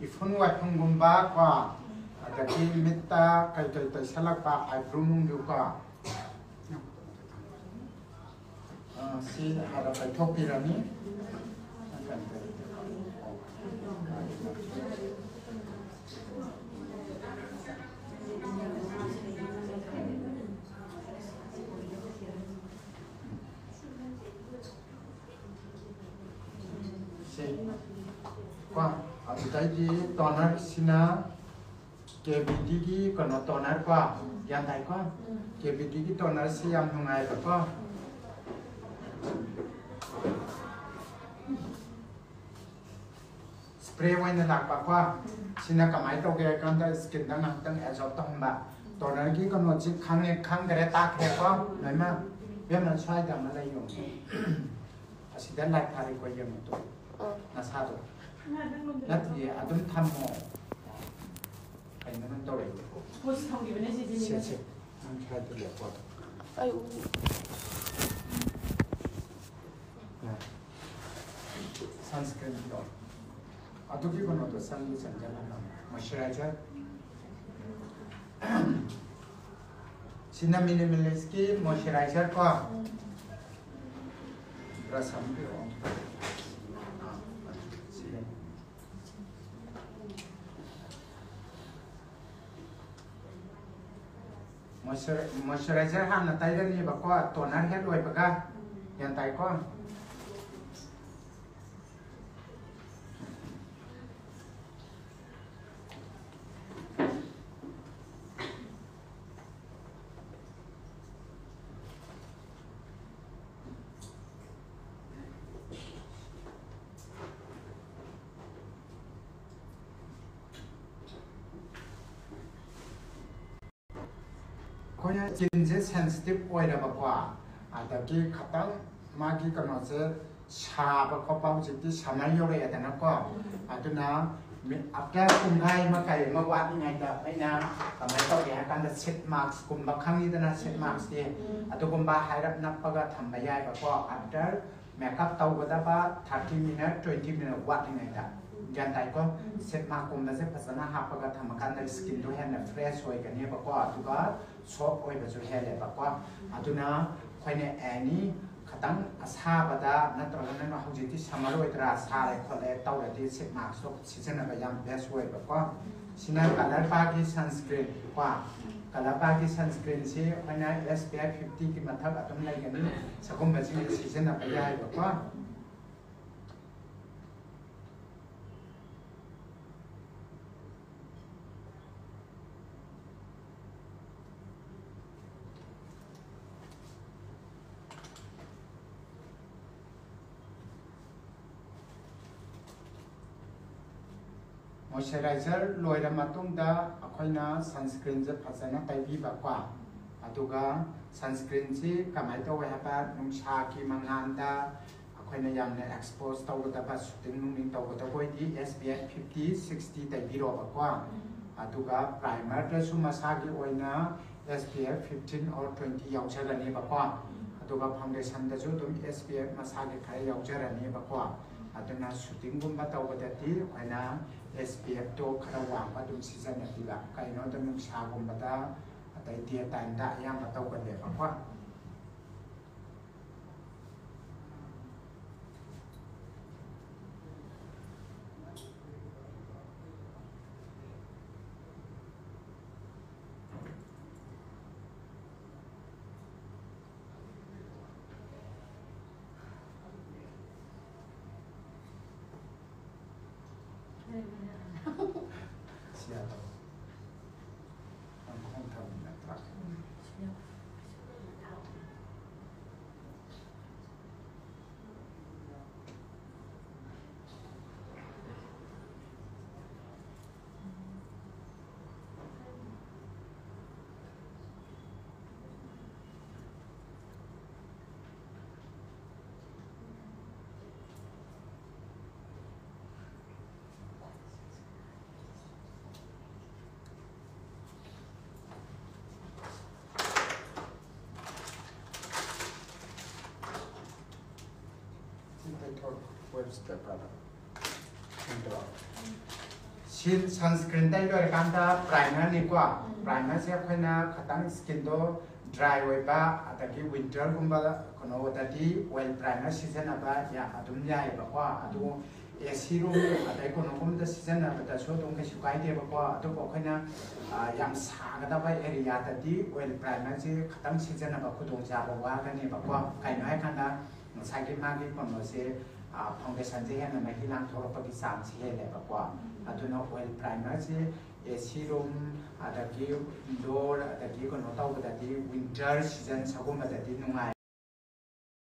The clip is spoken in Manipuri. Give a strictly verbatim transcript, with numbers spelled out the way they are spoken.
ꯏꯐꯨꯟ ꯋꯥꯏꯐꯨꯟꯒꯨꯝꯕ ꯀꯣ, ꯑꯗꯒꯤ ꯃꯤꯠꯇ ꯀꯩ ꯀꯩ ꯇꯩꯁꯜꯂꯛꯄ, eyebrow ꯅꯨꯡꯗꯨ ꯀꯣ, ꯑ, ꯁꯤ ꯍꯥꯟꯅ ꯇꯩꯊꯣꯛꯄꯤꯔꯅꯤ꯫ ꯁꯦ꯫ ꯀꯣ, ꯑꯗꯨꯗꯩꯗꯤ toner ꯁꯤꯅ ꯀꯦ ꯕꯤ ꯗꯤꯒꯤ ꯀꯩꯅꯣ toner ꯀꯣ, ꯒ꯭ꯌꯥꯟ ꯇꯥꯏꯀꯣ? ꯀꯦ ꯕꯤ ꯗꯤꯒꯤ toner ꯁꯤ ꯌꯥꯝ ꯅꯨꯡꯉꯥꯏꯕꯀꯣ꯫ Spray ꯑꯣꯏꯅ ꯂꯥꯛꯄꯀꯣ꯫ ꯁꯤꯅ ꯀꯃꯥꯏꯅ ꯇꯧꯒꯦ ꯍꯥꯏ ꯀꯥꯟꯗ skin ꯗ ꯉꯥꯏꯍꯥꯛꯇꯪ absorb ꯇꯧꯍꯟꯕ꯫ Toner ꯒꯤ ꯀꯩꯅꯣꯁꯤ ꯈꯪꯉꯦ, ꯈꯪꯗ꯭ꯔꯦ, ꯇꯥꯛꯈ꯭ꯔꯦꯀꯣ ꯂꯣꯏꯅ꯫ ꯏꯕꯦꯝꯃ, ꯁ꯭ꯋꯥꯏꯗ ꯑꯃ ꯂꯩꯌꯣ꯫ ꯑꯁꯤꯗ light ꯊꯥꯔꯤꯀꯣ, ꯌꯦꯡꯉꯨ ꯇꯨ꯫ ꯑꯥ꯫ ꯅꯁꯥꯗꯣ꯫ ꯅꯠꯇꯤꯌꯦ, ꯑꯗꯨꯝ ꯊꯝꯃꯣ꯫ ꯀꯩꯅꯣ ꯅꯪ ꯇꯧꯔꯛꯏꯗꯨꯕꯣ? ꯄꯣꯠꯁꯤ ꯊꯝꯈꯤꯕꯅꯦ ꯁꯤꯗꯤ꯫ ꯁꯦ, ꯁꯦ꯫ ꯅꯪ ꯁ꯭ꯋꯥꯏꯗ ꯂꯦꯞꯄꯣ꯫ ꯑꯩ ꯎ- Sunscreen ꯗꯣ꯫ ꯑꯗꯨꯒꯤ ꯀꯩꯅꯣꯗꯣ ꯆꯪꯗꯤ ꯆꯪꯖꯜꯂꯣ꯫ Moisturizer꯫ ꯁꯤꯅ Minimalist ꯀꯤ moisturizer ꯀꯣ꯫ Brush ꯑꯃ ꯄꯤꯔꯛꯑꯣ꯫ ꯑꯥ, ꯁꯤ ꯂꯩ꯫ Moisture-, moisturizer ꯍꯥꯟꯅ ꯇꯩꯔꯅꯤꯕꯀꯣ, toner ꯍꯦꯛ ꯂꯣꯏꯕꯒ꯫ ꯒ꯭ꯌꯥꯟ ꯇꯥꯏꯀꯣ? ꯑꯩꯈꯣꯏꯅ skin ꯁꯦ sensitive ꯑꯣꯏꯔꯕꯀꯣ, ꯑꯗꯒꯤ ꯈꯇꯪ ꯃꯥꯒꯤ ꯀꯩꯅꯣꯁꯦ ꯁꯥꯕ ꯈꯣꯠꯄ, ꯍꯧꯖꯤꯛꯇꯤ summer ꯌꯧꯔꯛꯑꯦꯗꯅꯀꯣ, ꯑꯗꯨꯅ ꯃꯤ-, after ꯄꯨꯡꯈꯥꯏ ꯑꯃ ꯀꯩ ꯑꯃ ꯋꯥꯠꯂꯤꯉꯩꯗ ꯑꯩꯅ ꯀꯃꯥꯏꯅ ꯇꯧꯒꯦ ꯍꯥꯏ ꯀꯥꯟꯗ sheet mask ꯀꯨꯝꯕ ꯈꯪꯉꯤꯗꯅ, sheet mask ꯇꯤ ꯑꯗꯨꯒꯨꯝꯕ ꯍꯥꯏꯔꯞ ꯅꯞꯄꯒ ꯊꯝꯕ ꯌꯥꯏꯕꯀꯣ, after makeup ꯇꯧꯒꯗꯕ thirty minute, twenty minute ꯋꯥꯠꯂꯤꯉꯩꯗ꯫ ꯒ꯭ꯌꯥꯟ ꯇꯥꯏꯀꯣ? ꯁꯤꯠ ꯃꯥꯛꯀꯨꯝꯕꯁꯦ ꯐꯖꯅ ꯍꯥꯞꯄꯒ ꯊꯝꯃꯀꯥꯟꯗ ꯁ꯭ꯀꯤꯟꯗꯣ ꯍꯦꯟꯅ ꯐ꯭ꯔꯦꯁ ꯑꯣꯏꯒꯅꯦꯕꯀꯣ, ꯑꯗꯨꯒ ꯁꯣꯐ ꯑꯣꯏꯕꯁꯨ ꯍꯦꯜꯂꯦꯕꯀꯣ꯫ ꯑꯗꯨꯅ ꯑꯩꯈꯣꯏꯅ ꯑꯦꯅꯤ ꯈꯇꯪ ꯑꯁꯥꯕꯗ, ꯅꯠꯇ꯭ꯔꯒꯅ ꯍꯧꯖꯤꯛꯇꯤ ꯁꯝꯃꯔ ꯑꯣꯏꯗ꯭ꯔꯥ, ꯁꯥꯔꯦ ꯈꯣꯠꯂꯦ ꯇꯧꯔꯗꯤ ꯁꯤꯠ ꯃꯥꯛꯁꯇꯣ ꯁꯤꯖꯤꯟꯅꯕ ꯌꯥꯝ ꯕꯦꯁ ꯑꯣꯏꯕꯀꯣ꯫ ꯁꯤꯅ ꯀꯂꯔ ꯕꯥꯔꯒꯤ ꯁꯟꯁꯀ꯭ꯔꯤꯟ ꯀꯣ꯫ ꯀꯂꯔ ꯕꯥꯔꯒꯤ ꯁꯟꯁꯀ꯭ꯔꯤꯟꯁꯤ ꯑꯩꯈꯣꯏꯅ S P F fifty ꯒꯤ ꯃꯊꯛ ꯑꯗꯨꯝ ꯂꯩꯒꯅꯤ꯫ ꯁꯒꯨꯝꯕꯁꯤꯡꯁꯦ ꯁꯤꯖꯤꯟꯅꯕ ꯌꯥꯏꯕꯀꯣ꯫ ꯃꯣꯏꯆꯔꯥꯏꯖꯔ ꯂꯣꯏꯔ ꯃꯇꯨꯡꯗ ꯑꯩꯈꯣꯏꯅ ꯁꯟꯁꯀ꯭ꯔꯤꯟꯁꯦ ꯐꯖꯅ ꯇꯩꯕꯤꯕꯀꯣ꯫ ꯑꯗꯨꯒ ꯁꯟꯁꯀ꯭ꯔꯤꯟꯁꯤ ꯀꯃꯥꯏꯅ ꯇꯧꯋꯦ ꯍꯥꯏꯕ, ꯅꯨꯡꯁꯥꯒꯤ ꯃꯉꯥꯜꯗ ꯑꯩꯈꯣꯏꯅ ꯌꯥꯝꯅ ꯑꯦꯛꯁꯄꯣꯖ ꯇꯧꯒꯗꯕ, ꯁꯨꯇꯤꯡ ꯅꯨꯡꯇꯤꯡ ꯇꯧꯒꯗꯕ ꯑꯣꯏꯗꯤ S P F fifty, sixty ꯇꯩꯕꯤꯔꯣꯕꯀꯣ꯫ ꯑꯗꯨꯒ ꯄ꯭ꯔꯥꯏꯃꯔꯗꯁꯨ ꯃꯁꯥꯒꯤ ꯑꯣꯏꯅ S P F fifteen or twenty ꯌꯥꯎꯖꯒꯅꯦꯕꯀꯣ꯫ ꯑꯗꯨꯒ ꯐꯥꯎꯟꯗꯦꯁꯟꯗꯁꯨ ꯑꯗꯨꯝ S P F ꯃꯁꯥꯒꯤ ꯈꯔ ꯌꯥꯎꯖꯔꯅꯦꯕꯀꯣ꯫ ꯑꯗꯨꯅ ꯁꯨꯇꯤꯡꯒꯨꯝꯕ ꯇꯧꯕꯗꯗꯤ ꯑꯩꯈꯣꯏꯅ S P F ꯇꯣ ꯈꯔ ꯋꯥꯡꯕ ꯑꯗꯨꯝ ꯁꯤꯖꯤꯟꯅꯕꯤꯕ꯫ ꯀꯩꯅꯣꯗ ꯅꯨꯡꯁꯥꯒꯨꯝꯕꯗ, ꯑꯗꯩ ꯗꯦ ꯇꯥꯏꯝꯗ ꯑꯌꯥꯝꯕ ꯇꯧꯒꯜꯂꯦꯕꯀꯣ꯫ ꯁꯤ ꯇꯩꯊꯣꯛ, ꯋꯦꯕꯁꯇ ꯐꯖꯅ꯫ ꯁꯤ ꯁꯟꯁꯀ꯭ꯔꯤꯟ ꯇꯩ ꯂꯣꯏꯔꯀꯥꯟꯗ ꯄ꯭ꯔꯥꯏꯃꯔꯅꯤꯀꯣ꯫ ꯄ꯭ꯔꯥꯏꯃꯔꯁꯦ ꯑꯩꯈꯣꯏꯅ ꯈꯤꯇꯪ ꯁ꯭ꯀꯤꯟꯗꯣ ꯗ꯭ꯔꯥꯏ ꯑꯣꯏꯕ, ꯑꯗꯒꯤ ꯋꯤꯟꯇꯔꯒꯨꯝꯕ ꯀꯩꯅꯣꯗꯗꯤ ꯑꯣꯏꯜ ꯄ꯭ꯔꯥꯏꯃꯔ ꯁꯤꯖꯤꯟꯅꯕ ꯌꯥꯝ ꯑꯗꯨꯝ ꯌꯥꯏꯑꯕꯀꯣ꯫ ꯑꯗꯨ ꯑꯦ ꯁꯤ ꯔꯨꯝ ꯑꯗꯩ ꯀꯩꯅꯣꯒꯨꯝꯕꯗ ꯁꯤꯖꯤꯟꯅꯕꯗꯁꯨ ꯑꯗꯨꯝ ꯀꯩꯁꯨ ꯀꯥꯏꯗꯦꯕꯀꯣ꯫ ꯑꯗꯨꯕꯨ ꯑꯩꯈꯣꯏꯅ, ꯑ, ꯌꯥꯝ ꯁꯥꯒꯗꯕ ꯑꯦꯔꯤꯌꯥꯗꯗꯤ ꯑꯣꯏꯜ ꯄ꯭ꯔꯥꯏꯃꯔꯁꯦ ꯈꯤꯇꯪ ꯁꯤꯖꯤꯟꯅꯕ ꯈꯨꯗꯣꯡꯆꯥꯕ ꯋꯥꯒꯅꯦꯕꯀꯣ꯫ ꯀꯩꯅꯣ ꯍꯥꯏꯀꯥꯟꯗ ꯉꯁꯥꯏꯒꯤ ꯃꯥꯒꯤ ꯀꯩꯅꯣꯁꯦ, ꯑ, ꯐꯥꯎꯟꯗꯦꯁꯟꯁꯦ ꯍꯦꯟꯅ ꯃꯍꯤ ꯂꯥꯡꯊꯣꯔꯛꯄꯒꯤ ꯆꯥꯟꯁ ꯍꯦꯜꯂꯦꯕꯀꯣ꯫ ꯑꯗꯨꯅ ꯑꯣꯏꯜ ꯄ꯭ꯔꯥꯏꯃꯔꯁꯦ ꯑꯦ ꯁꯤ ꯔꯨꯝ, ꯑꯗꯒꯤ ꯏꯟꯗꯣꯔ, ꯑꯗꯒꯤ ꯀꯩꯅꯣ ꯇꯧꯕꯗꯗꯤ, ꯋꯤꯟꯇꯔ ꯁꯤꯖꯟ ꯁꯒꯨꯝꯕꯗꯗꯤ ꯅꯨꯡꯉꯥꯏ꯫